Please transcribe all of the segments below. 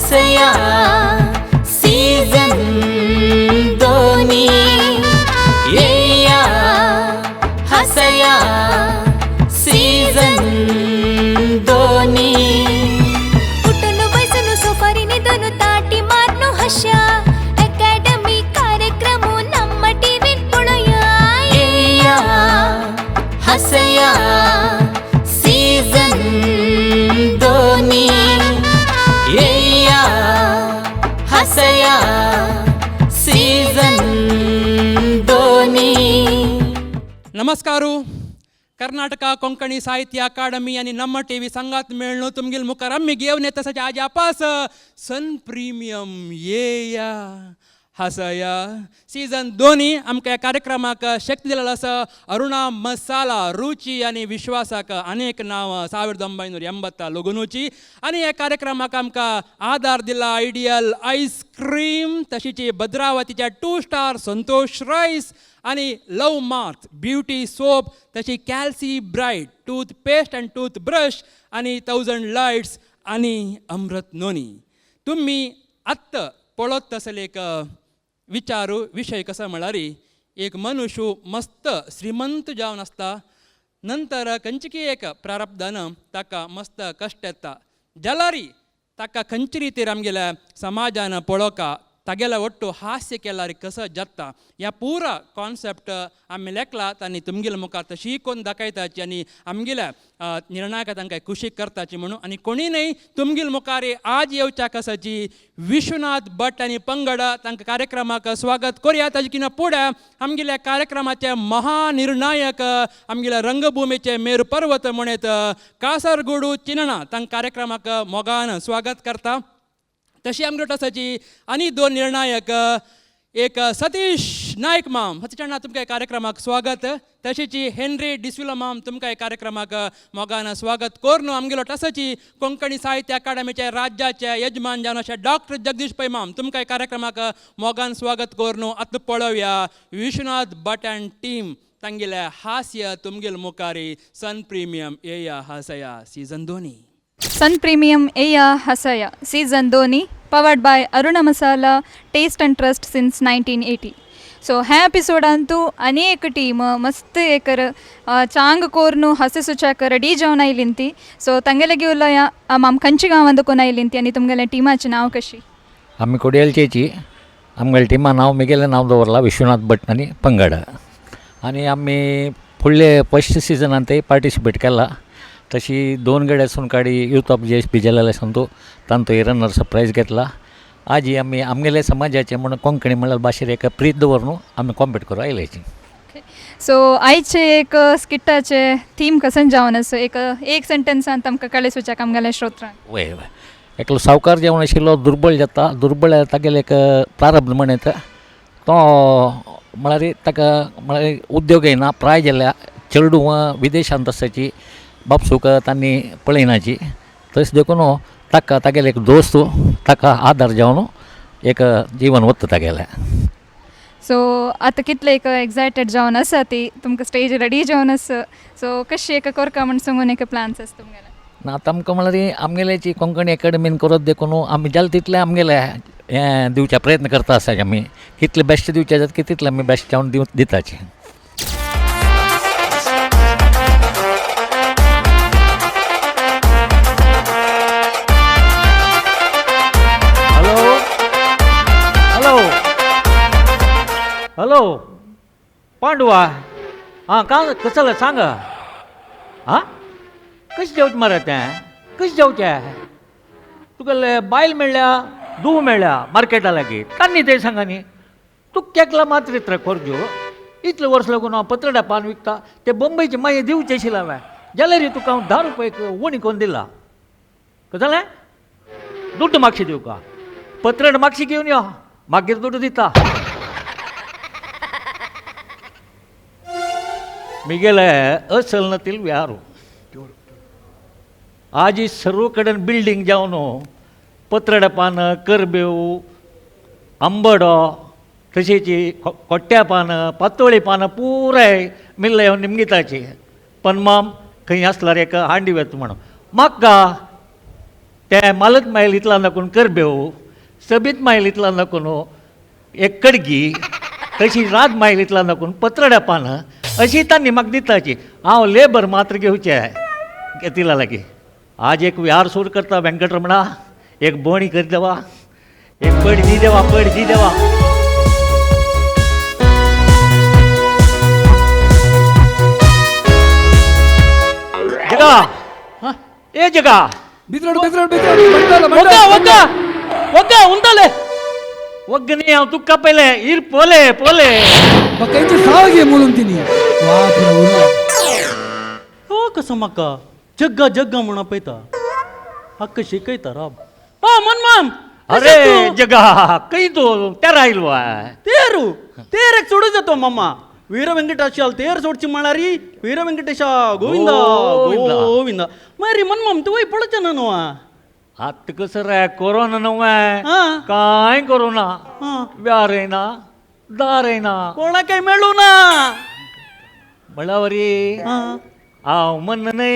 हसया season दोनी, येया हसया season दोनी। उठून बसून सोफारी निदून ताटी मारनु हशा अकॅडमी कार्यक्रम ನಮ್ಮ ಟಿವಿ ಪೊಳಯ। येया हसया सीजन दोनी, येया हसया सीजन दोनी। नमस्कार। कर्नाटक कोंकणी साहित्य अकादमी आणि ನಮ್ಮ ಟಿವಿ संगात मेळनु तुमगेल मुखार आम्ही घेवन येता तशें आज आपास सन प्रिमियम येया हसया सीजन दोनी। आमकां ह्या कार्यक्रमाक शक्ती दिलेलो आसा अरुणा मसाला, रुची आनी विश्वासाक अनेक नांव 1980 लग्नुची। आनी ह्या कार्यक्रमाक आमकां आदार दिला आयडियल आयस्क्रीम, तशीच भद्रावतीच्या 2 स्टार संतोष रायस आनी लव मार्थ ब्युटी सोप, तशी कॅल्सी bright tooth paste and tooth brush आनी 1000 लायट्स आनी अमृत नोनी। तुमी आत्तां पळयत तसले एक विचारू विशय कसो म्हळ्यार एक मनुष्य मस्त श्रीमंत जावन आसता, नंतर खंयची एक प्रारब्धान ताका मस्त कश्ट येता, जाल्यार ताका खंयचे रितीर आमगेल्या समाजान पळोवका तागेलो ಒಟ್ಟು हास्य केल्यार कसो जाता ह्या पुरा कॉन्सेप्ट आमी लेखला आनी तुमगेल्या मुखार तशी कोन्न दाखयताची आनी आमगेल्या निर्णायक तांकां खुशी करताची म्हणून। आनी कोणी न्हय तुमगेल्या मुखार आज येवच्या कसाची विश्वनाथ भट आनी पंगड तांकां कार्यक्रमाक स्वागत करुया। ताजे कितें फुडें आमगेल्या कार्यक्रमाचे महानिर्णायक आमगेल्या रंगभुमीचे मेरू पर्वत म्हणत कासरगोडू चिनणा तांकां कार्यक्रमाक मोगान स्वागत करता। तशी आमगे तसाची आनी दोन निर्णायक, एक सतीश नायक माम, सतीश अण्णा तुमकां कार्यक्रमाक स्वागत, तशीच हेनरी डिस्विला माम तुमकां कार्यक्रमाक मोगान स्वागत करून आमगेलो तसाची कोंकणी साहित्य अकादमीचे राज्याचे यजमान जावन अशे डॉक्टर जगदीश पै माम तुमकां कार्यक्रमाक मोगान स्वागत करून आतां पळोवया विश्वनाथ भट अँड टीम तांगेले हास्य तुमगेल मुखारी सन प्रिमियम येया हासया सीजन दोनी। सन premium एया हसया season Dhoni powered by Aruna Masala, taste and trust since 1980। So ह्या एपिसोडांतू अनेक टीम मस्त एकर ಚಾಂಗ್ ಕೋರ್ನು ಹಸೆ ಸುಚಾಕ ರೆಡಿ जावन आयलींती। सो तांगेले उलोया आम खंयच्या गांवांत कोण आयलींती आनी तुमगेले टिमाचें नांव कशी? आमी कोडियलचेची, आमगेले टिमा नांव मिगेलें नांव दवरलां विश्वनाथ भट आनी पंगड। आनी आमी फुडले फस्ट सिजनान ते पार्टिसिपेट केला। तशी दोन गड्यासून काडी youth of J S P जालेले आसून तांचो रनर्स प्रायज घेतला। आजी आमी आमगेले समाजाचे म्हणून कोंकणी म्हळ्यार भाशेर एक प्रीत दवरून आमी कॉम्पीट करून आयल्याची। सो आयचे एक स्किटाचे थीम कसन जावन आसा, एक एक सेंटेन्सान तांकां कळ्ळें सुचाक आमगेल्या श्रोत्रांक? वय वय, एकलो सावकार जेवण आशिल्लो दुर्बळ जाता, दुर्बळ तागेले एक प्रारब्ध म्हणत तो म्हळ्यार ताका म्हळ्यार उद्योग येना, प्राय जाल्या चेडूं विदेशांत आसाची बापसूक तांणी पळयनाची, तशें देखून ताका तागेले एक दोस्त ताका आदार जावन एक जीवन वता तागेलें। सो आतां कितले एक एक्सायटेड जावन आसा ती तुमकां स्टेज रेडी जावन आसा, सो कशी एक कोरका म्हण सांगून एक प्लान्स आसा तुमगेले? ना आतां आमकां म्हळ्यार आमगेल्याची कोंकणी एकाडमीन करत देखून आमी जालें तितलें आमगेलें हें दिवच्या प्रयत्न करता आसा। आमी कितलें बेस्ट दिवचें जाता की तितलें आमी बेस्ट जावन दिताची। हॅलो पांडवा, आं का कसं जालें सांग? आं कशें जेवचें मरे तें, कशें जेवचें? तुगेले बायल मेळ्ळ्या, धूव मेळ्ळ्या मार्केटा लागीं, तांणी तें सांगा न्ही तूं केकला मात्र इतलें खोरज्यो, इतलें वर्स लागून हांव पत्रड्या पान विकता, ते बंबयचे मागीर दिवचें आशिल्लें हांवें, जाल्यार तुका हांव 10 रुपये उणी करून दिला। कशें जालें? दुड्ड मागशी दिवका, पत्रड मागशी घेवन यो, मागीर दुड्ड दिता। मिगेले अचलनातील व्यारू आजी सर्व कडेन बिल्डींग जावन पत्रड्या पानां, करबेव, आंबडो, तशेंच कोट्ट्या पानां, पातोळी पानां पुराय मिल्ले येवन निमगिताची। पण माम खंय आसल्यार एका हांडी वेता म्हणून म्हाका ते मालत मायल इतला नाकून करबेव सबीत मायल इतला नाकून एक कडगी तशी रात मायल इतला नाकून पत्रड्या पानां अशी तांणी म्हाका दिताची. हांव लेबर मात्र घेवचे घेतिला लागी. आज एक व्यार सूर करता वेंकटरमणा, एक बोणी करी देवा, एक पड दी देवा, पड दी देवा. जगा ए जगा बित्रड बित्रड बित्रड वग्गा वग्गा वग्गा उंतले वग्गनी हांव तुका पयले इर पोले पोले बकायची साव घे म्हणून तिनी वा हो कसं म्हाका जग्गा जग्गा म्हणून पळयता हक्क शिकयता राब. हा मनमाम. अरे जगा कई तो तेरा आयलो. ತೇರು ತೇರಕ್ಕೆ ಸುಡು ಜतो ಮಮ್ಮ ವೀರ ವೆಂಕಟೇಶ ತೇರು ಸೋಡ್ಚಿ ಮಾಡಾರಿ. ವೀರ ವೆಂಕಟೇಶ ಗೋವಿಂದ ಗೋವಿಂದ ಮಾರಿ ಮನ್ಮಮ್ तुवय पळोवचें ना न्हू. आतां कसं रे कोरोना न्हू काय कोरोना व्यार येना दार येना कोणाकय मेळू ना म्हणल्यावरी हांव मन न्हय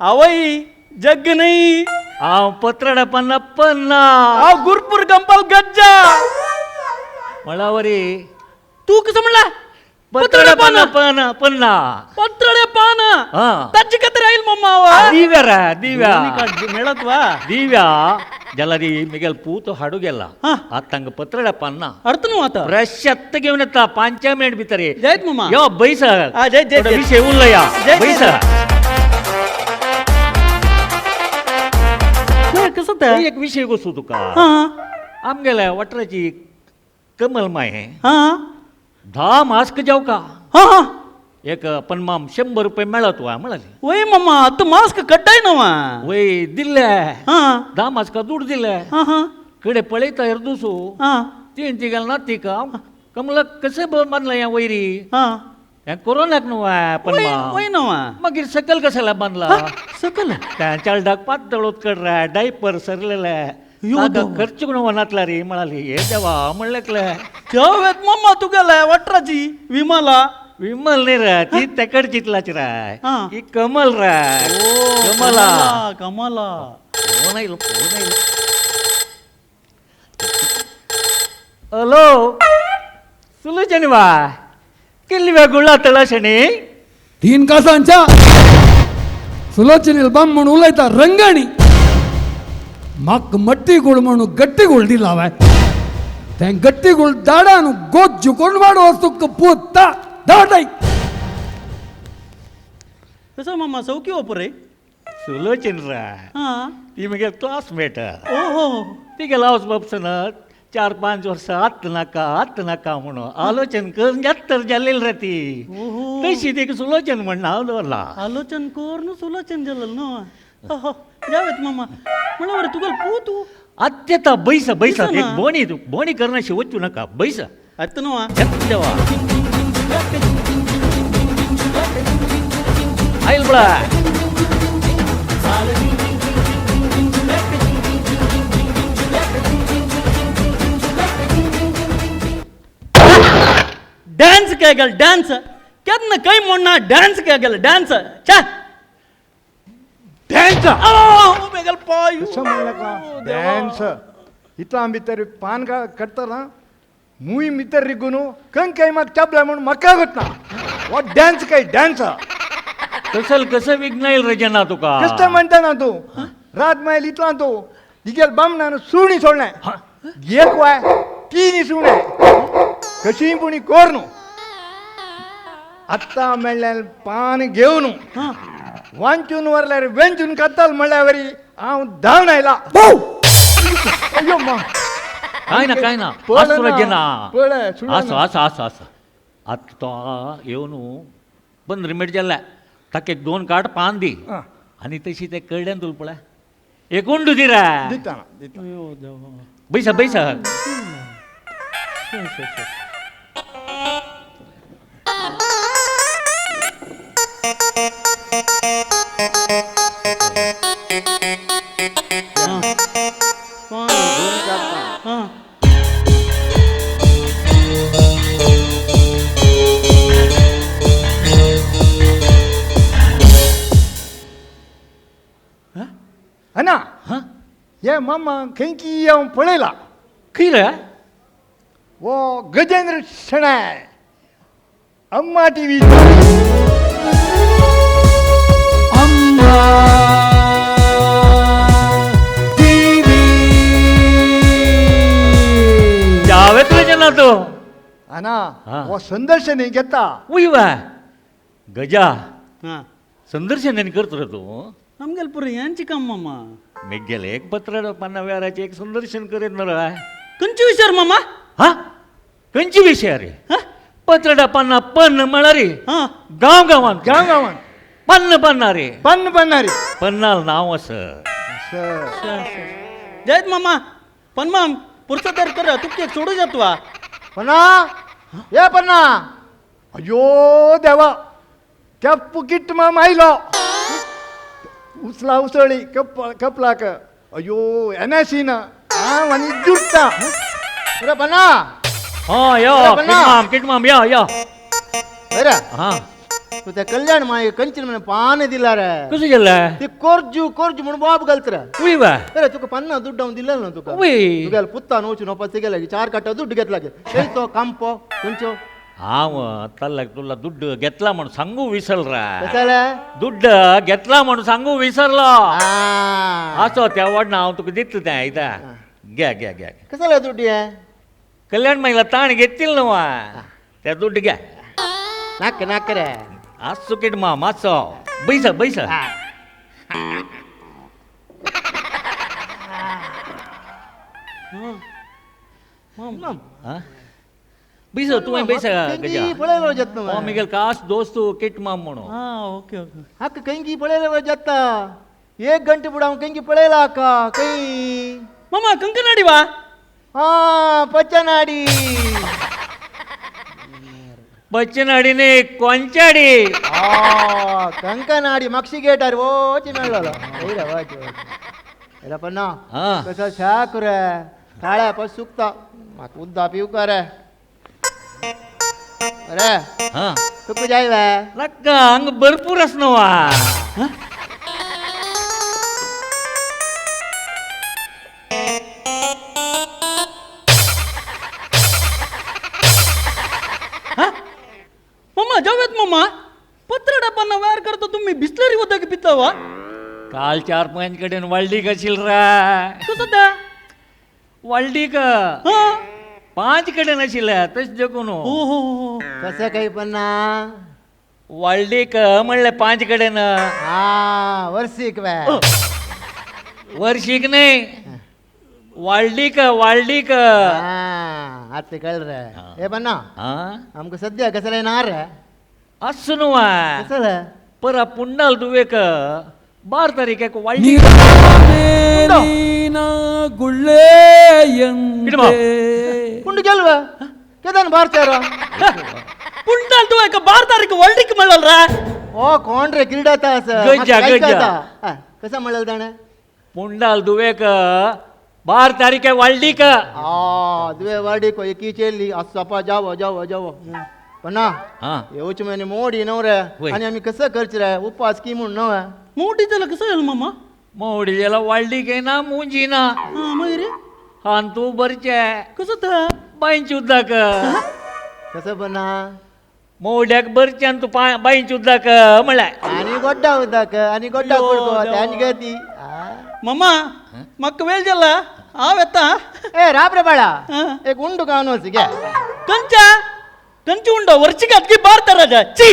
आवय जग न्हय हांव पत्रडा पन्ना पन्ना हांव गुरपूर गंपाल गज्जा म्हणल्यावरी तू कसं म्हणला पत्रडा पन्ना पन्ना पन्ना पत्रडे पान ताची कत राहील मम्मा. दिव्या रे दिव्या मेळत वा दिव्या जाल्यार मिगेल पूत हाडू गेला आतां तांकां पत्रडा पान्ना अर्थ न्हू आतां फ्रेश आत्तां घेवन येता 5 मिनट भितर जयत मम्मा. यो बैसा विशय उरलो या बैसा. कसं ते एक विशय कसो तुका आमगेल्या वाठाराची कमल माय 10 मास्क जाव का एक पण माम 100 रुपये मेळत वा म्हणाले. वय मामा तू मास्क कड्डाय ना वय दिले 10 मास्का दूड दिले कडे पळयता हेर दुसो तीन तिगेल ना तिका कमला कशें बांदला ह्या वयरी हें कोरोनाक न्हू पण मागीर सकल कशाला बांदला सकल त्या डाक पातळ उदकड रे डायपर सरलेले खर्च कोण वनातला रे म्हणाली. हे देवा म्हणलेकले जेवेत मम्मा तुगेले वटराची विमला विमल न्ही रे ती तेकड चितलाची रे ही कमल रे कमला कमला फोन आयलो फोन आयलो. हॅलो सुलोचनी वा किल्ली वेळ गुळा तळाशणी 3 कासांच्या सुलोचनील बाम म्हणून उलयता रंगाणी म्हाका मट्टी गुळ म्हणून गट्टी गुळ दिला हांवें तें गट्टी गुळ दाडान गोज्जू करून वाडो तुका पुता दाडाय. कसं मामा सौकी वापर रे सुलोचन रे ती मगे क्लासमेट. ओहो ती गेला हावस बाबसन 4-5 वर्सां आत नाका आत नाका म्हणून आलोचन करून जात्तर जालेल रे ती तशी ती सुलोचन म्हण नांव दवरला. आलोचन करून सुलोचन जालेल न्हू जावेत मामा म्हणल्यार तुका पूत आत्ता बैसा बैसा एक बोणी तू बोणी करण्याशी वचू नका बैसा आत्ता न्हू देवा आयल बळा डान्स काय गेल डान्स केन्ना काय म्हणना डान्स काय गेल डान्स चा डान्स मेगल पाय कसं म्हणलं का डान्स इतला भितर पान का करताना मुई भितर रिगून कंग काय मग चापला म्हणून मका ना वा डान्स काय डान्स कसल कसं विघ्न येईल रजना तुका कसं म्हणता ना तू रात मायल इतला तो तिगेल बामणान सुणी सोडलाय एक वाय 3 सुणे कशी पुणी कोर न्हू आत्तां मेळ्ळ्यार पान घेवन वांचून व्हरल्यार वेंचून काडटाल म्हणल्यार वरी हांव धांवन आयला. अय्यो मा काय ना काय ना आसूं रजना आसूं आसूं आसूं आसूं. आतां तो येवन 15 मिनट जाल्ले ताका एक 2 काट पान दी आनी तशी ते कडल्यान तुल पळय एक उंडू दी रे दिता दिता बैसा बैसा. ना हे मामा खंयची हांव पळयला. खंय रे? वो गजेंद्र शेणाय अम्मा टीव्ही. अम्मा टीव्ही जावे तुला जेन्ना तो ना हो संदर्शन घेता. उय गजा संदर्शन करतो रे तूं. आमगेले पुरो यांची काम मामा. मेगेले एक पत्र पान्ना वेळाचे एक संदर्शन करीत ना रे. खंयचे विचार मामा? हा खंयचे विषय रे? पत्रडा पान्ना पन्न म्हळ्यार रे गांव गांवान गांव गांवान पन्न पन्ना रे पन्न पन्ना रे पन्नाल नांव असं. जयत मामा पण माम पुरसा तर कर तुमके सोडू जातो. पन्ना ये पन्ना. अयो देवा त्या पुकीट माम आयलो उसला उसळी कप कपलाक. अयो एनएसी ना हांव आनी जुडटा. अरे पन्ना. हा यो किटमाम किटमाम यो यो. अरे हा तू त्या कल्याण माय कंचन म्हणे पान दिला रे. कसं गेलं ते कोरजू कोरजू म्हणून बाब घालत रे. उय बा. अरे तुका पन्ना दुड्ड हांव दिलेलो ना तुका. तुगेले पुत्ता नोवची नोपास गेले चार काटा दुड्ड घेतला तो कांपो खंयचो. हांव तल्लाक तुला दुड्ड घेतला म्हणून सांगू विसरला. कसं दुड्ड घेतला म्हणून सांगू विसरलो. असो त्या वाडना हांव तुका दितलो तें आयता. घ्या घ्या घ्या. कसं दुड्ड हे कल्याण मागला ताण घेतील न्हू त्या दुड्ड घ्या. नाक नाक रे आसो किट माम आसो बैसा बैसा. बैसा तू बैसा गजा. पळयलो जात हो मिगेल कास दोस्त किट माम म्हणून. Okay okay. हाका खंयची पळयलो जाता एक घंटे फुडें हांव खंयची पळयला हाका खंय. मामा कंकनाडी वा. हा पचनाडी. बच्चनाडी न्ही कोंचाडी. कंकनाडी मागशी गेटार वोची मेळ्ळो. येयला पन्ना कसो शाक रे थाळ्या पस सुकता म्हाका उद्दा पिवका रे. अरे तुका जाय वे नाका हांगा भरपूर आस न्हू. मामा जाऊयात मामा. पत्र डब्बांना व्यार करतो तुम्ही बिसलरी होता की पिता वा. काल 4-5 कडेन वाळडी कशील रा. कसं त्या वाळडी का 5 कडेन आशिल्ले तशें देखून. हो हो कसं काही पण ना वाळडीक म्हणलें 5 कडेन. हा वर्सीक वे वर्शीक न्ही वाळडीक वाळडीक. आतां कळ्ळें रे. हे पन्ना आमकां सद्या कसलें ना रे. आसूं न्हू कसलें परा पुंडाल तुवेक 12 तारीख वाळडी. पुंड गेलवा केदान बारचार पुंडाल तुवेक 12 तारीख वाळडीक म्हणलं रे. ओ कोण रे किरडाता असं गजा गजा कसं म्हणलं ताणें. पुंडाल दुवेक 12 तारीख वाळडीक. दुवे वाळडीक एकी चेल्ली आसपा जावो जावो जावो. पन्ना येवचे म्हयने मोडी न्हू रे आनी आमी कसं करचे रे उपास की म्हूण न्हू. मोडी जाल्यार कसं जालें मामा? मोडी जाल्यार वाळडीक येना मुंजी ना. मागीर आनी तूं भरचें कसं तें बांयचे उदक. कसं पन्ना मोड्याक भरचें आनी तूं बांयचे उदक म्हणल्यार आनी गोड्डा उदक आनी गोड्डा कुडको तांची गती. मामा म्हाका वेळ जाला हांव येता. ए राब रे बाळा एक उंडू खावन वच घे. कंचा कंची उंडो वर्षिक अदगी बार राजा ची.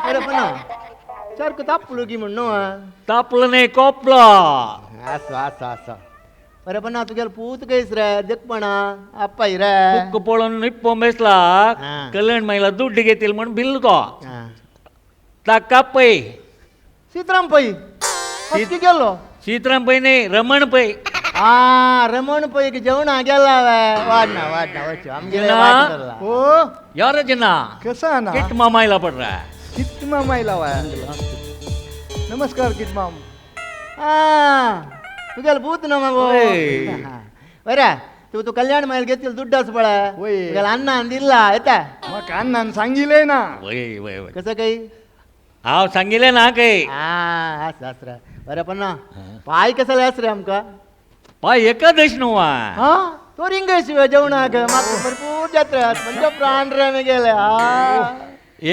अरे पन्ना सारको तापलो की म्हण न्हू. तापलो न्ही कोपलो. आसो आसो आसो. अरे पन्ना तुगेलो पूत कयस रे देखपणा आप्पाय रे. तुका पळोवन निप्पो बेसला कल्याण मायला दुड्ड घेतील म्हण भिल्लो तो ताका पै सीतराम पै गेलो. सीतराम पै न्ही रमण पै. हा रमण पै जेवणा गेला वाडना वाडना वच आमगेले. ओ यार जना कसं ना किट मामायला पडरा. किट मामायला वा. नमस्कार किट माम. तुगेलो भूत ना मगो. बरं तू तू कल्याण मायल घेतील दुड्डाच पळ. तुगेला अण्णान दिला येता मग अण्णान सांगितलंय ना. वय वय वय कसं काही हांव सांगिल्लें ना काय आस आस रे बरें पन्ना पाय कसले आस रे आमकां पाय एकादश न्हू हा तो रिंगेश जेवणाक म्हाका भरपूर जात्रा म्हणजे प्राण रे मी गेले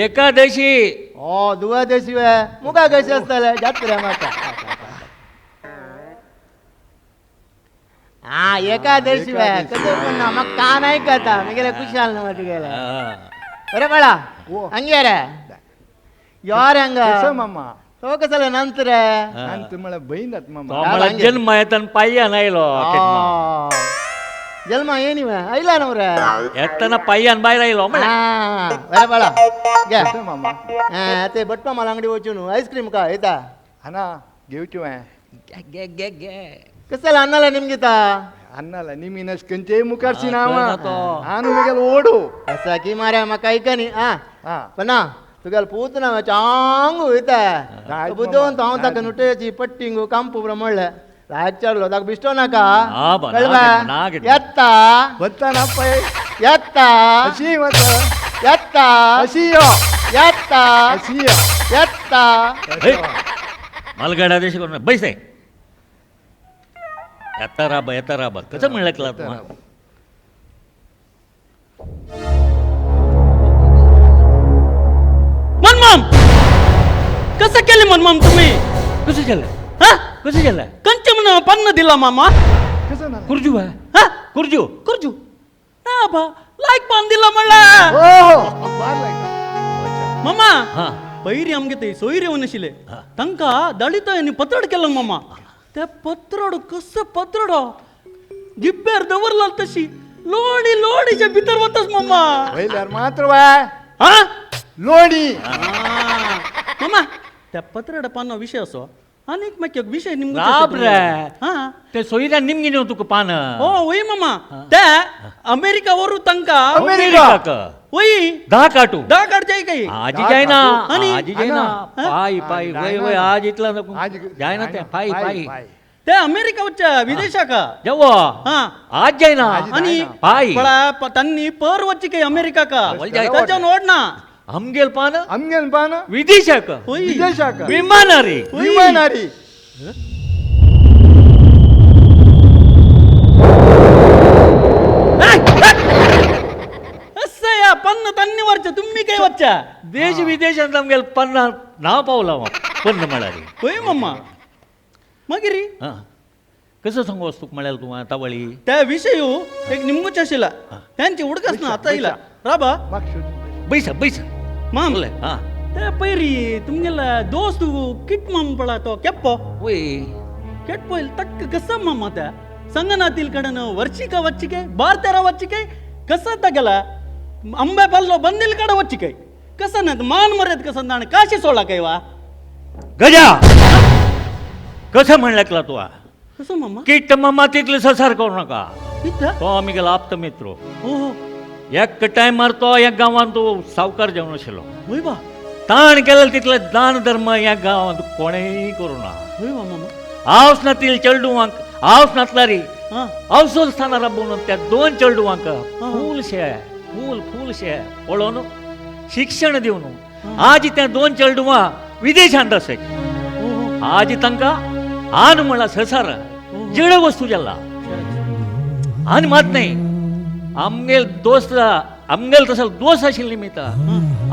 एकादशी ओ दुवादशी वे मुका कशी आसतले जात्रा म्हाका हा एकादशी वे कसं पण ना म्हाका कान आयकता मी गेले खुशाल ना तुगेले बरें बाळा हंगे रे यो रे हंगा मामा तो कसले नंतर नंतर म्हळ्यार बहीण जाता मामा जन्म येता पाययान आयलो जन्म येनी वे आयला न्हू रे येतना पाययान भायर आयलो बरें बाळा घे मामा ते भटपा माल अंगडी वचून आयस्क्रीम का येता आना घेवची घे घे घे कसले अन्नाला निमगिता अन्नाला निमी खंयचेय मुखार सिनामा आनु मुगेल ओडू असा की मारे म्हाका आयकनी आ पन्ना तुगेल पूत ना चांग वयता बुदवंत हांव ताका नुटेची पट्टिंगू कांपू म्हणलें लायक चडलो ताका बिश्टो नाका कळवा येता वता ना पळय येता अशी वता येता अशी यो येता अशी यो येता मालगाडा देश करून बैसे येता राबा येता राबा कसं म्हणलं तुला तुम्हाला मनमाम कसं केलं मनमाम तुम्ही कसं केलं हा कसं केलं कंचे म्हणून पन्न दिला मामा कसं ना कुर्जू हा कुर्जू कुर्जू ना बा लायक पान दिला म्हणलं हो मामा पैरी आमगे ते सोयरे वनशिले तांकां दलित आनी पत्रड केलं मामा ते पत्रड कसं पत्रड जिब्बेर दवरला तशी लोणी लोणीच्या भितर वतस मामा वयल्यार मात्र वाय हा लोणी मामा त्या पत्रड पाना विषय असो आनीक मागीर एक विषय निमगो राब रे हा ते सोयऱ्या निमगी न्हू तुका पान हो वय मामा ते अमेरिका वरून तांकां अमेरिकाक वय 10 काटू 10 काडचे काही आजी जायना आनी आजी जायना पाय पाय वय वय आज इतला जायना ते पाय पाय ते अमेरिका वच्चा विदेशाक जेव्हा हा आज जायना आनी पाय पळा तांनी पर वच्ची काही अमेरिकाक ताच्या ओडना आमगेल पान आमगेल पान विदेशाक विदेशाक विमानारी विमानारी असं या पन्न तांनी वरच्या तुम्ही काय वच्चा देश विदेशांत आमगेल पन्ना नाव पावला पन्न म्हळ्यार होय मम्मा मागीर कसं सांगू तुका म्हळ्यार तूं तावळी त्या विषय एक निमगोच आशिल्ला त्यांची उडकास ना आतां येयला राबा बैसा बैसा माम हा ते पैरी तुमगेला दोस्त किट माम पळा तो केप्पो वय केटपो तक्क कसं मामा त्या संगनातील कडन वर्षिका वच्चिके बार तेरा वच्चिके कसं तगेला अंबे पल्लो बंदिल कड वच्चिके कसं ना मान मर्याद कसं ना काशी सोडा काय वा गजा कसं म्हणलं तू कसं मामा किट मामा तिथले ससार करू नका तो आमी गेला आप्त मित्र हो हो एक टायमार तो एक गांवांत तो सावकार जावन आशिल्लो वय बा ताण केलें तितले दान धर्म ह्या गांवांत कोणेय करूं ना वय बा मामा हांवच नातील चेडवांक हांवच नातलारी हांवसोल स्थानार राबोवन त्या 2 चेडवांक फूल शे फूल फूल शे पळोवन शिक्षण दिवन आज त्या 2 चेडवां विदेशांत आसात आज तांकां आन म्हणला संसार जड वस्तू जाला आनी मात न्हय आमगेल दोस्त आमगेल तसो दोस्त आशिल्ले निमित्त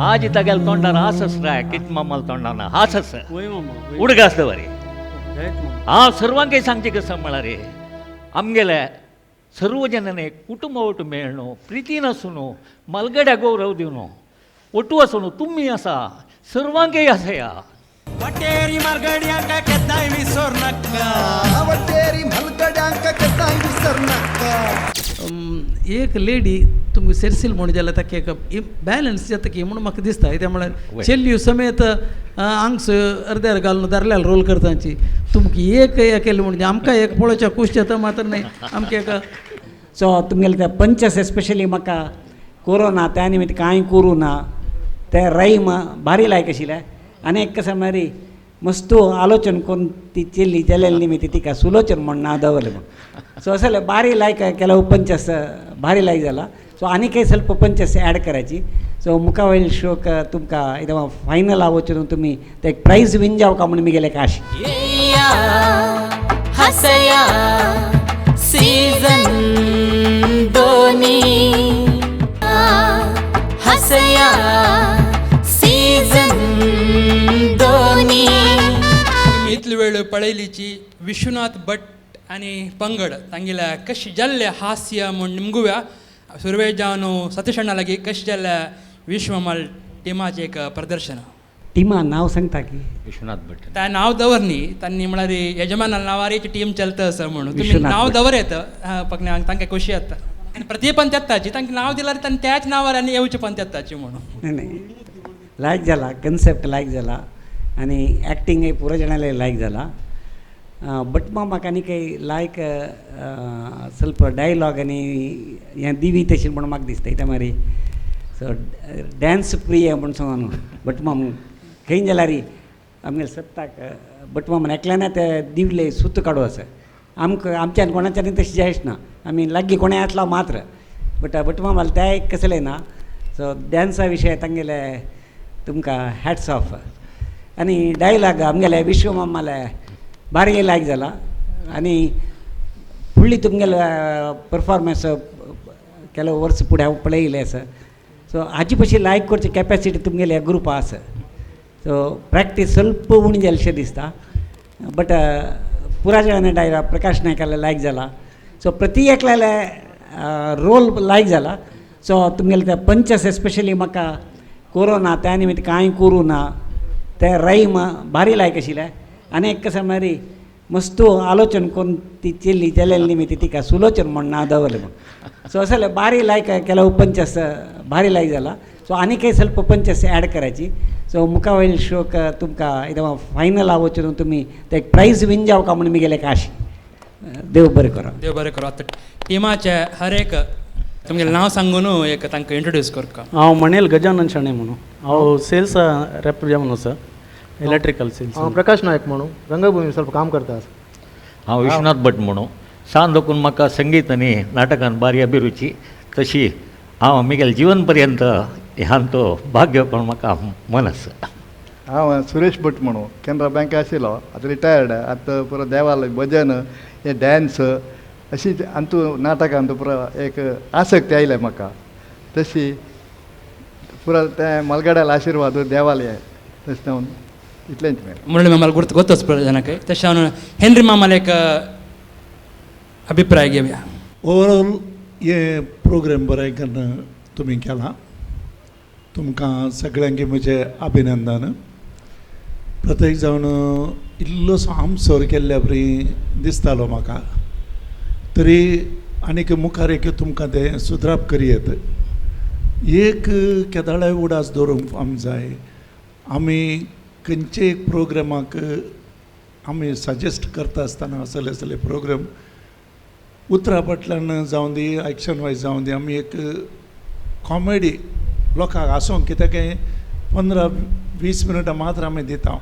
आज तागेल तोंडार हास रे कित मामाल तोंडार हास आसा उडगास दवरी हांव सर्वांकय सांगचें कसं म्हळ्यार आमगेले सर्व जनांनी कुटुंब ಒಟ್ಟು मेळ्ळो प्रितीन आसून मलगड्या गौरव दिवन ಒಟ್ಟು आसून तुमी आसा सर्वांकय आसा ह्या वटेरी मार्गड्यांक केन्नाय विसरनाका वटेरी मलगड्यांक केन्नाय विसरनाका. एक लेडी तुमकां सेरसील म्हूण जाल्यार ताका एक बॅलन्स जाता की म्हणून म्हाका दिसता. कित्याक म्हळ्यार चेल्यो समेत आंगस अर्द्यार घालून दारल्यार रोल करताची तुमकां एक केलें म्हणजे आमकां एक पळोवच्या खूश जाता मात्र न्हय आमकां एक सो तुमगेले ते पंचस एस्पेशली म्हाका कोरोना त्या निमित्त कांय करूं ना ते रायम भारी लायक आशिल्ले. आनी एक कसं म्हळ्यार मस्त आलोचन करून ती चेल्ली चेलेली निमित्त तिका सुलोचन म्हण नांव दवरलें म्हण. सो अशें जाल्यार बारी लायक ಕೆಲವು पंचस भारी लायक जाला. सो आनी काही ಸ್ವಲ್ಪ पंचस ॲड करायची. सो मुखावयल शोक तुमकां एकदम फायनल वचून तुमी ते प्रायज विन जावका म्हूण मी गेले आश. हसया सीझन दोनी, हसया सीझन दोनी. इतली वेळ पळयलीची विश्वनाथ भट आनी पंगड तांगेल्या कशी जाल्लें हास्य म्हूण निमगुया. सुरवेक जावन सतीश अण्णा लागीं कशें जाल्लें विश्वमाल टिमाचें एक प्रदर्शन. टिमा नांव सांगता की विश्वनाथ भट त्या नांव दवर न्ही तांणी म्हळ्यार यजमाना नांवार एक टीम चलता आसा म्हणून तुमी नांव दवर येता पकण्यांक तांकां खोशी जाता आनी प्रती पण येताची तांकां नांव दिल्यार तांणी त्याच नांवार आनी येवचें पण येताची म्हणून. नाही लायक जाला कन्सेप्ट लायक जाला आनी एक्टिंगय पुरो जाणाले लायक जाला. बट म्हाका आनी काही लायक ಸ್ವಲ್ಪ डायलॉग आनी हें दिवी तशें म्हूण म्हाका दिसता कित्याक मारी सो डॅन्स प्रिय म्हूण सांगू न्हू बट माम खंय जाल्यार आमगेले सत्ताक बट मामान एकल्यान ते दिवले सूत काडू आसा आमकां आमच्यान कोणाच्यान तशें जायच ना आमी लागीं कोणें आसला मात्र बट बट मामाले ते एक कसलें ना. सो डॅन्सा विशय तांगेले तुमकां हॅट्स ऑफ. आनी डायलॉग आमगेले विश्वमामाले बारी लायक जाला आनी फुडली तुमगेले परफॉर्मन्स ಕೆಲವು वर्स फुडें हांव पळयलें आसा. सो हाचे पशी लायक करची कॅपेसिटी तुमगेले ह्या ग्रुपा आसा. सो प्रॅक्टीस ಸ್ವಲ್ಪ उणी जालेशें दिसता बट पुरा जाणांनी डायलॉग प्रकाश नायकाले लायक जाला. सो प्रति एकल्याले रोल लायक जाला. सो तुमगेले ते पंचस एस्पेशली म्हाका कोरोना त्या निमित्त कांय करूं ना ते रायम भारी लायक आशिल्ले आनी एक कशें म्हळ्यार मस्त आलोचन करून ती चेल्ली चेलेली निमित्त तिका सुलोचन म्हण नांव दवरलें म्हूण. सो अशें जाल्यार बारी लायक ಕೆಲವು पंचस भारी लायक जाला. सो आनी काही ಸ್ವಲ್ಪ पंचस ॲड करायची. सो मुखावयल शोक तुमकां एकदम फायनल वचून तुमी ते प्रायज विन जावका म्हूण मी गेले आश. देव बरें करूं. देव बरें करूं. आतां टिमाचे हर एक तुमगेलें नांव सांगून एक तांकां इंट्रोड्यूस करका. हांव मणेल गजानन शणै म्हणून हांव सेल्स रेप जावन आसा इलेक्ट्रिकल सेल्स. हांव प्रकाश नायक म्हणून रंगभूमी ಸ್ವಲ್ಪ काम करता. हांव विश्वनाथ भट म्हणून सान दोकून म्हाका संगीत आनी नाटकान बारी अभिरुची तशी हांव म्हगेले जिवन पर्यंत ह्यान तो भाग घेवपाक म्हाका मन आसा. हांव सुरेश भट म्हणून केनरा बँक आशिल्लो आतां रिटायर्ड. आतां पुरो देवालय भजन हे डॅन्स अशी अंतू नाटकान पुरो एक आसक्ती आयल्या म्हाका तशी पुरो तें मलगड्याल आशिर्वाद देवालय तशें जावन इतलेंच मेरेन. मुरळी मामाला गुर्त गोतच जनक तशें हांव हेनरी मामाला एक अभिप्राय घेवया. ओवरऑल हे प्रोग्राम बरें करून तुमी केला तुमकां सगळ्यांकी म्हजें अभिनंदन. प्रत्येक जावन इल्लोसो आमसोर केल्ल्या बरी दिसतालो म्हाका तरी आनीक मुखार एक तुमकां तें सुदराप करयेत. एक केदाळाय उडास दवरूंक आमी जाय आमी खंयचे एक प्रोग्रामाक आमी सजेस्ट करता आसतना असले असले प्रोग्राम उतरा फाटल्यान जावं दी एक्शन वायज जावं दी आमी एक कॉमेडी लोकांक हांसोंक कित्याक 15-20 मिनटां मात्र आमी दिता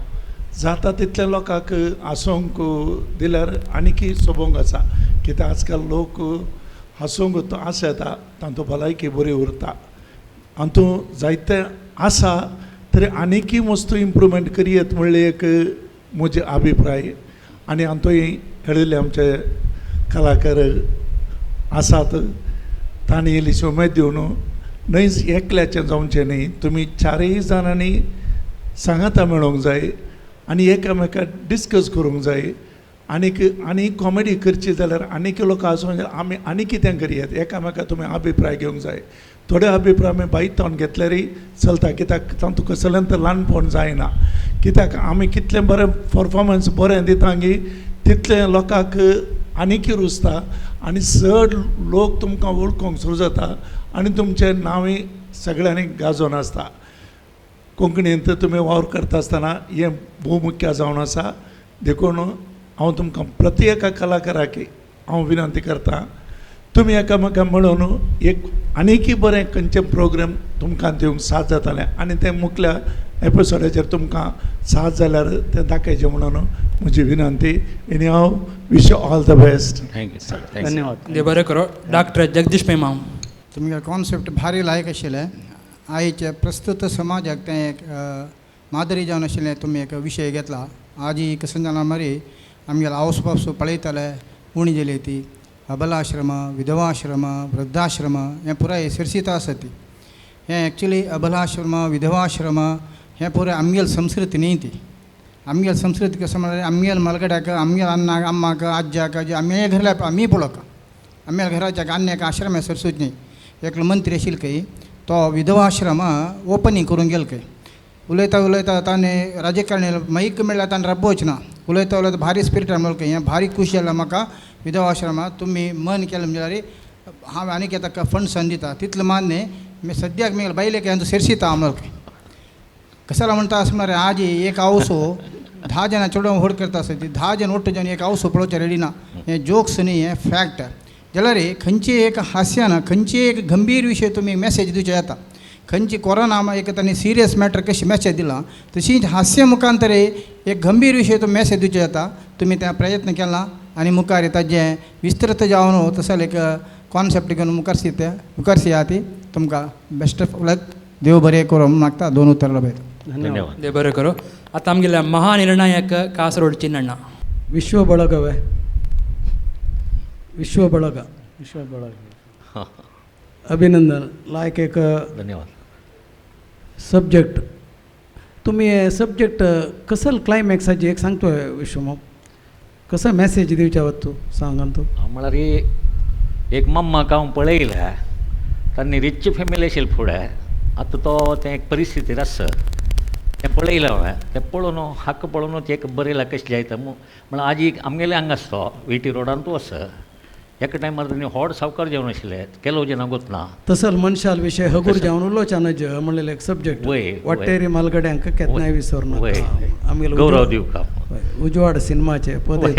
जाता तितले लोकांक हांसोंक दिल्यार आनीकय सोबोंक आसा कित्याक आजकाल लोक हांसोंक आस येता तांतूं भलायकी बरी उरता हातूं जायते आसा तरी आनीकय वस्तू इम्प्रूवमेंट करयेत म्हणलें एक म्हजे अभिप्राय. आनी हातूंय खेळिल्ले आमचे कलाकार आसात तांणी इल्लीशी उमेद दिवन न्हय एकल्याचें जावचें न्ही तुमी चारय जाणांनी सांगाता मेळोंक जाय आनी एकामेकाक डिस्कस करूंक जाय आनीक आनी कॉमेडी करची जाल्यार आनीक लोक आसूंक जाय आमी आनी कितें करयेत एकामेकाक तुमी अभिप्राय घेवंक जाय. थोडे अभिप्राय आमी भायर तावन घेतल्यारय चलता कित्याक तातूंत कसलें तर ल्हानपण जायना कित्याक आमी कितलें बरें परफॉर्मन्स बरें दिता गी तितलें लोकांक आनीकय रुचता आनी चड लोक तुमकां वळखूंक सुरू जाता आनी तुमचें नांवूय सगळ्यांनी गाजोवन आसता. कोंकणींत तुमी वावर करता आसतना हें भोव मुख्य जावन आसा देखून हांव तुमकां प्रति एका कलाकाराक हांव विनंती करता तुमी एकामेकां मेळून एक आनीकय बरें खंयचें प्रोग्राम तुमकां दिवंक साथ जातालें आनी तें मुखल्या एपिसोडाचेर तुमकां साथ जाल्यार तें दाखयचें म्हणून म्हजी विनंती. आनी हांव wish you all the best. Thank you sir. धन्यवाद. देव बरें करो. डॉक्टर जगदीश पै माम, तुमगे कॉन्सेप्ट भारी लायक आशिल्लें. आयचे प्रस्तुत समाजाक तें एक मादरी जावन आशिल्लें. तुमी एक विशय घेतला. आजी कसं जालां मरे आमगेले आवस पावस पळयताले उणी जाली ती अबलाश्रम, विधवाश्रम, वृद्धाश्रम हें पुराय शिरसीत आसा ती. हें एक्चुली अबलाश्रम, विधवाश्रम हें पुराय आमगेल संस्कृती न्ही ती. आमगेल संस्कृती कसं म्हळ्यार आमगेल मलगड्याक, आमगेल अन्नाक, अम्माक, आज्याक, आमगे घरल्या आमी पळोवका आमगेल घराच्या आनी एक आश्रम हें सरसूच न्ही. एकलो मंत्री आशिल्लो खंय तो विधवाश्रम ओपनींग करूंक गेलो खंय. उलयता उलयता ताणें राजकारणी मैक मेळ्ळ्यार ताणें रब्बोच ना. उलयता उलयता भारी स्पिरिटान म्हणलो खंय हें भारी खूश जालें म्हाका विधवाश्रमांत तुमी मन केलें म्हणल्यार हांव आनीक ताका फंड्स दिता तितलें मान्य मी सद्याक मेगेले बायलेक हांव शिरसीता म्हणलो खंय. कशाला म्हणटा अशें म्हळ्यार आजी एक आवसो 10 जाणां चेडवां व्हड करता आसा ती 10 जण ಒಟ್ಟು जण एक आवसो पळोवचें रेडी ना. हें जोक्स न्ही, हें फॅक्ट. जाल्यार खंयची एक हास्यान खंयची एक गंभीर विशय तुमी मॅसेज दिवचे जाता. खंयची कोरोना एक तांणी सिरियस मॅटर कशी मॅसेज दिला तशीच हास्य मुखांतर एक गंभीर विशय तुमी मॅसेज दिवचे जाता. तुमी त्या प्रयत्न केला आनी मुखार ताजें विस्तृत जावन तसो एक कॉन्सेप्ट घेवन मुखार मुखार ती तुमकां बेस्ट ऑफ लक. देव बरें करूं मागता. दोन उतरलो बरें. धन्यवाद. देव बरें करूं. आतां आमगेल्या महानिर्णायक कासरोड चिन्नण्णा. विश्व ಬಳಗವೇ विश्व ಬಳಗ विश्व ಬಳಗ अभिनंदन. लायक एक धन्यवाद. सब्जेक्ट तुमी सब्जेक्ट कसल क्लायमॅक्साची एक सांगतोय विश्वमाम कसं मॅसेज दिवच्या वत तूं सांग तूं. म्हळ्यार एक मम्माक हांव पळयल्या तांणी रिच फॅमिली आशिल्ली फुडें आतां तो तें एक परिस्थितीर आसा तें पळयलें हांवें. तें पळोवन हक्क पळोवन एक बरयलां कशें जायता म्हळ्यार आजी आमगेले हांगा आसतो विटी रोडान तूं आसा एका टायमार तांणी होड सावकार जेवण आशिल्ले केलो जेन्ना गोतना तसल मनशाल विशय हगूर जेवण उलोवच्या नज म्हणलेले एक सब्जेक्ट वाटेरी मालगड्यांक केन्नाय विसरना आमगेले गौरव दिवका उजवाड सिनेमाचे पदे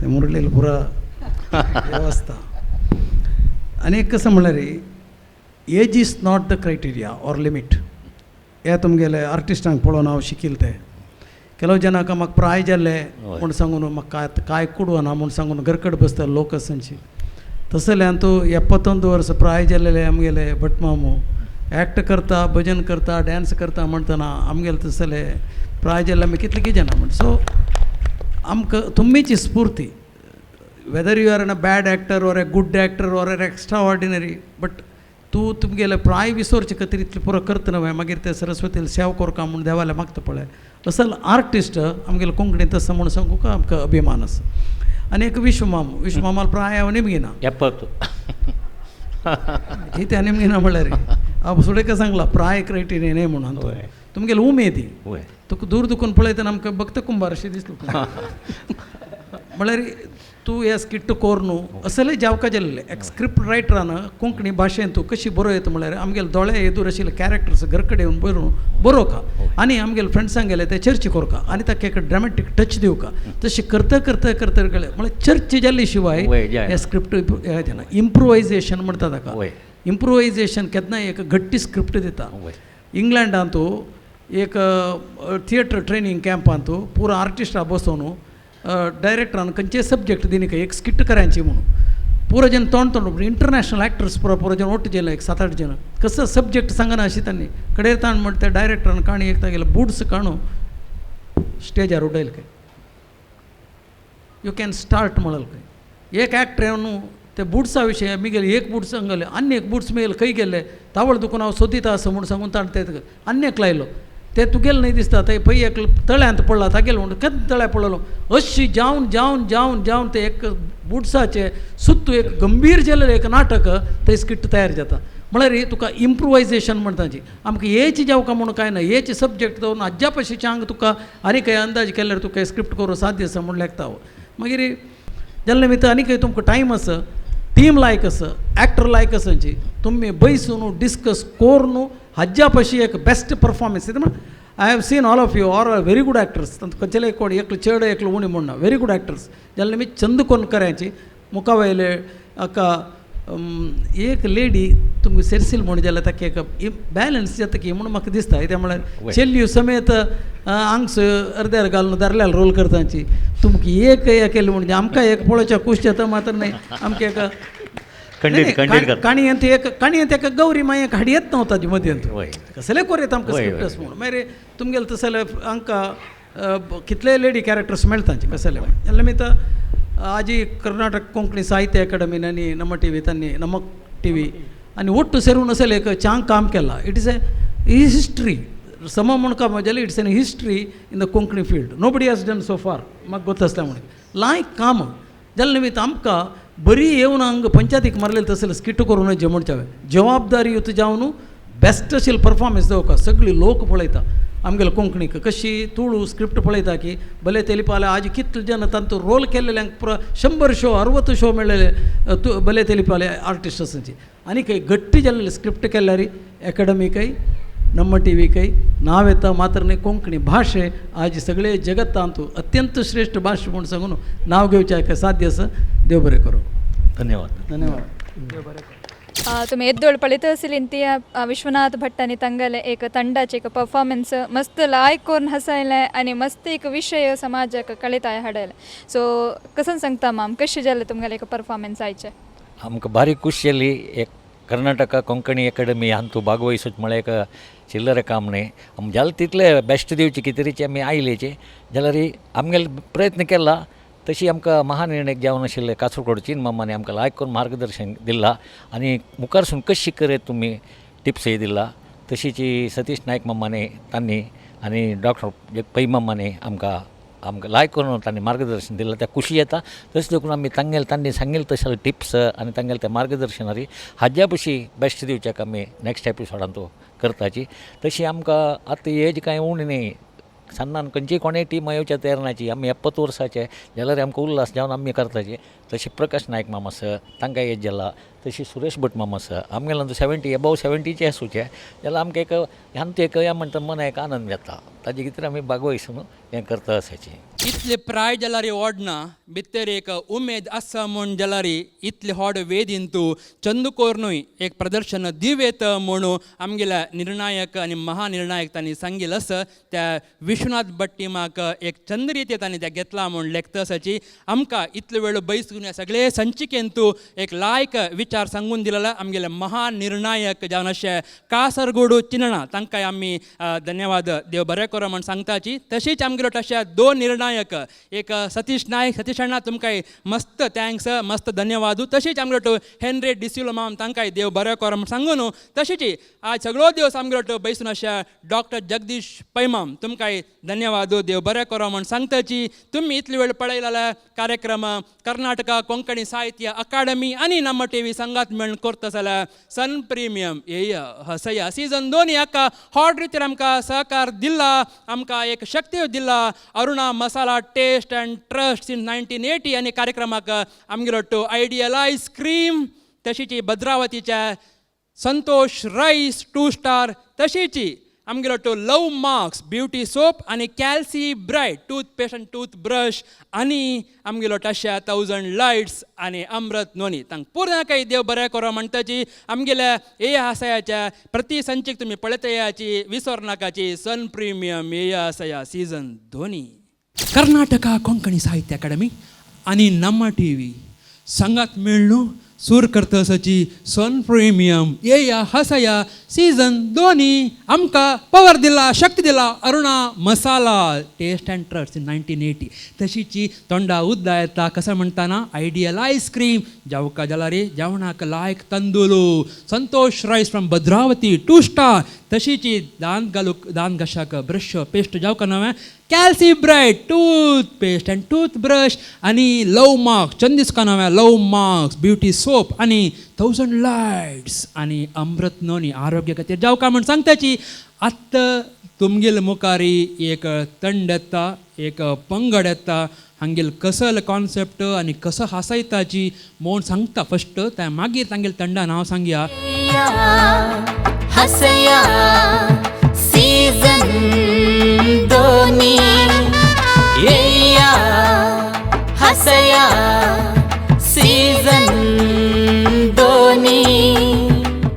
ते मुरलील पुरा व्यवस्था. आनी एक कसं म्हणल्यार age is not the criteria or limit. हे तुमगेले आर्टिस्टांक पळोवन हांव शिकील ते ಕೆಲವು ಜನಕ್ಕೆ म्हाका प्राय जाल्ले म्हूण सांगून म्हाका काय कुडवना म्हूण सांगून घरकड बसता लोक आसांची. तसल्यान तूं 71 वर्स प्राय जाल्लेले आमगेले भटमामू एक्ट करता, भजन करता, डांस करता म्हणटना आमगेले तसले प्राय जाल्ले आमी कितले कितें जाणा म्हण. सो आमकां तुमीची स्फूर्ती whether you are an a bad actor or a good actor or an extraordinary but तूं तुमगेले प्राय विसरचे खातीर इतलें पुरो करतना न्हय मागीर ते सरस्वतील सेवा करका म्हूण देवाले मागता पळय असल आर्टिस्ट आमगेले कोंकणींत आसा म्हूण सांगूंक आमकां अभिमान आसा. आनी एक विश्वमाम विश्वमामाल प्राय हांव निमगिना 70 कितें निमगिना म्हणल्यार हांव सुडेका सांगला प्राय क्रायटेरिया न्हय म्हणून तुमगेले उमेदी तुका दूर दुखून पळयतना आमकां भक्त कुंभार अशें दिसलो म्हणल्यार तूं हे स्किट्ट कोर न्हू असले जावका जाल्ले एक स्क्रिप्ट रायटरान कोंकणी भाशेन तूं कशी बरोवं म्हणल्यार आमगेले दोळे येदूर आशिल्ले कॅरेक्टर्स घर कडेन येवन बरोवन बरोवका आनी आमगेले फ्रेंड्सांक गेले ते चर्च करका आनी ताका एक ड्रामेटीक टच दिवका. तशें करता करता करता गेले म्हळ्यार चर्च जाल्ले शिवाय हे स्क्रिप्ट हें जायना. इम्प्रोवायजेशन म्हणटा ताका. इम्प्रोवायजेशन केन्नाय एक घट्टी स्क्रिप्ट दिता. इंग्लंडांत एक थिएटर ट्रेनींग कॅम्पांत पुरो आर्टिस्टा बसोवन डायरेक्टरान खंयचे सब्जेक्ट दिनी खंय एक स्किट करायची म्हणून पुरो जण तोंड तोंड इंटरनॅशनल एक्टर्स पुरो पुरो जण ಒಟ್ಟು ಜನ एक 7-8 जण कसं सब्जेक्ट सांगना अशी त्यांनी कडे ताण म्हणटा डायरेक्टरान काणी एक तागेले बुट्स काणू स्टेजार उडयल खंय you can start म्हणल खंय एक एक्टर येवन ते बुट्सा विशय मिगेले एक बुट्स सांगले आनी एक बुट्स मिगेले खंय गेले तावळ दुखून हांव सोदिता आसा म्हूण सांगून ताण ते आनी एक लायलो ते तुगेले न्हय दिसता ते पळय एक तळ्यांत पडला तागेले म्हणून केन्ना तळ्या पडलो अशी जावन जावन जावन जावन ते एक बुट्साचे सुत्तू एक गंभीर जाल्लें एक नाटक ते स्किट तयार जाता. म्हळ्यार तुका इम्प्रोवायजेशन म्हणटा जी आमकां हेच जावका म्हणून कांय ना हेच सब्जेक्ट दवरून आज्या पशीचे हांगा तुका आनी कांय अंदाज केल्यार तुका स्क्रिप्ट करूं साध्य आसा म्हूण लेखता हांव. मागीर जाल्ले निमित्त आनी कांय तुमकां टायम आसा टीम लायक आसा एक्टर लायक आसा जी तुमी बैसून डिस्कस करून हाज्या पशी एक बेस्ट परफॉर्मन्स म्हण. I have seen all of you are are very good actors. तांकां खंयचेले कोण एकलो चेडो एकलो उणी म्हणना व्हेरी गूड एक्टर्स जाल्यार मी चंद कोण करायची मुखावयले हाका एक लेडी तुमकां सेरसील म्हूण जाल्यार ताका एक बॅलन्स जाता की म्हणून म्हाका दिसता. कित्याक म्हळ्यार चेल्यो समेत आंगस अर्द्यार घालून दारल्यार रोल करताची तुमकां एक केलें म्हणजे आमकां एक पळोवच्या खूश जाता मात्र न्हय आमकां एक काणयेंत एक काणयेंत एक गौरी माई एक हाडयेत न्हू ताजे मदयंत कसले कोर आमकां स्क्रिप्टस म्हूण मागीर तुमगेले तसले आमकां कितले लेडी कॅरेक्टर्स मेळटा कसले जाल्यार निमित्त आजी कर्नाटक कोंकणी साहित्य अकादमीन आनी नम्म टी व्ही तांणी नम्म टी व्ही आनी ಒಟ್ಟು ಸೇರುನ್ ಅಸಲು एक चांग काम केला. It is a history सम म्हूण काम जाल्यार it's an history in the Konkani field. Nobody has done so far म्हाका गोत आसता म्हणून लायक काम जाल्यार निमित्त आमकां बरी येवन हांगा पंचायतीक मारलेले तसले स्किट करून जे म्हणचे हांवें जबाबदारी युत जावन बेस्ट अशें परफॉर्मन्स दवरता. सगळी लोक पळयता आमगेले कोंकणीक कशी तुळू स्क्रिप्ट पळयता की भले तेलिपाले आज कितले जन तांतू रोल केल्लेल्यांक पुरो 100 शो 60 शो मेळ्ळेले भले तेलिपाले आर्टिस्ट आसाची आनी काही गट्टी जाल्ले स्क्रिप्ट केल्यार एकाडमीकय नम्म टी व्हीकय नांव येता मात्र न्हय कोंकणी भाशे आज सगळे जगतांतू अत्यंत श्रेश्ठ भाशा म्हूण सांगून नांव घेवचें साध्य आसा. देव बरें करूं. धन्यवाद. धन्यवाद. देव बरें करूं. तुम्ही एद्दोळ पळयत आसली ती विश्वनाथ भट आनी तांगेले एक ತಂಡाचे एक परफॉर्मन्स मस्त लायक करून हसयलें आनी मस्त एक विशय समाजाक कळयता हाडयलें. सो कसं सांगता माम कशें जालें तुमगेलें एक परफॉर्मन्स आयचें? आमकां भारी खुश जाली. एक कर्नाटका कोंकणी अकादमी हातूंत भागवहिसूच म्हळ्यार एक चिल्लर काम न्हय. आमी जालें तितलें बेस्ट दिवचें कितें आमी आयलेचे जाल्यार आमगेले प्रयत्न केला तशी आमकां महानिर्णय जावन आशिल्ले कासरगोड चीन मामांनी आमकां लायक करून मार्गदर्शन दिलां आनी मुखारसून कशी करत तुमी टिप्सय दिला. तशीच सतीश नायक मामांनी तांणी आनी डॉक्टर पै मामांनी आमकां आमकां लायक करून तांणी मार्गदर्शन दिलां. त्या खुशी येता. तशें देखून आमी तांगेले तांणी सांगिल्लें तशें टिप्स आनी तांगेलें तें मार्गदर्शनारी हाज्या पशी बेस्ट दिवच्याक आमी नॅक्स्ट एपिसोडान तो करताची. तशी आमकां आतां एज कांय उणी न्हय. सान्नान खंयची कोणेय टीम येवच्या तयार नाची. आमी 70 वर्साचे जाल्यार आमकां उल्हास जावन आमी करताचे. तशें प्रकाश नायक मामा आसा तांकां एज जाला. तशी सुरेश भट मामा आसा आमगेले 70 एबोव 70चे आसूचे जाल्यार आमकां एक आमचें एक म्हणटा मना एक आनंद जाता. ताजे खातीर आमी बागवयसून हें करता आसाचे. इतले प्राय जाल्यार ओडना भितर एक उमेद आसा म्हूण जाल्यार इतले होड वेदीन तूं चंदकोर न्हय एक प्रदर्शन दिवेत म्हणून आमगेल्या निर्णायक आनी महानिर्णायक तांणी सांगिल्लें आसा. त्या विश्वनाथ भट टिमाक एक चंद रितीन तांणी त्या घेतला म्हूण लेखता आसाची. आमकां इतले वेळ बैसून ह्या सगळे संचिकेन तूं एक लायक विचार सांगून दिलेलो आमगेले महानिर्णायक जावन अशें कासरगोडू चिनणा तांकां आमी धन्यवाद देव बरें करो म्हूण सांगताची. तशीच आमगेलो तशे 2 निर्णायक एक सतीश नायक सतीश अण्णा तुमकां मस्त thanks मस्त धन्यवाद. तशीच आमगेलो हेनरी डिसिलो माम तांकां देव बरें करो म्हूण सांगून तशीच आज सगळो दिवस आमगेलो बैसून अशा डॉक्टर जगदीश पैमाम तुमकां धन्यवाद देव बरें करो म्हूण सांगताची. तुमी इतले वेळ पळयलेल्या कार्यक्रम कर्नाटका कोंकणी साहित्य अकादमी आनी नम्म टी व्ही संगात मेळून करता जाल्यार सन प्रिमियम येय हसया सीजन 2 हाका हॉट रितीर आमकां सहकार दिला आमकां एक शक्ती दिला Aruna masala taste and trust in 1980 आनी कार्यक्रमाक आमगेलो टू आयडियल आयस्क्रीम तशीच भद्रावतीच्या संतोष रायस 2 स्टार तशीच आमगेलो to love marks beauty soap आनी कॅल्सी bright toothpaste and toothbrush आनी आमगेलो टश्या 1000 लायट्स आनी अमृत नोनी तांकां पूर्ण काही देव बरें करो म्हणटाची. आमगेल्या ए आसायाच्या प्रति संचीक तुमी पळयतयाची विसर नाकाची सन प्रिमियम ए आसाया सीजन 2. कर्नाटका कोंकणी साहित्य अकादमी आनी नम्म टी व्ही संगात मेळ्ळू सूर करता आसाची सन प्रिमियम येया हसया सीजन 2 आमकां पवर दिला शक्ती दिला Aruna masala taste and trust in 1980. तशीची तोंडा उद्दा येता कसं म्हणटाना आयडियल आयस्क्रीम जावका जाल्यार जेवणाक लायक तंदुलू Santosh rice from Bhadravati 2 star तशीची दांत घालूक दांत घशाक ब्रश पेस्ट जावका नवें Calci bright toothpaste and toothbrush आनी लव मार्क्स चंद दिसका नवें लव मार्क्स ब्युटी सोप आनी 1000 लायट्स आनी अमृत नोनी आरोग्य खातीर जावका म्हूण सांगताची. आत्तां तुमगेले मुखारी एक तंड येता एक पंगड येता हांगेल कसल कॉन्सेप्ट आनी कसो हासयताची म्हूण सांगता फस्ट त्या मागीर तांगेल तंडा नांव सांगया. हसया सीजन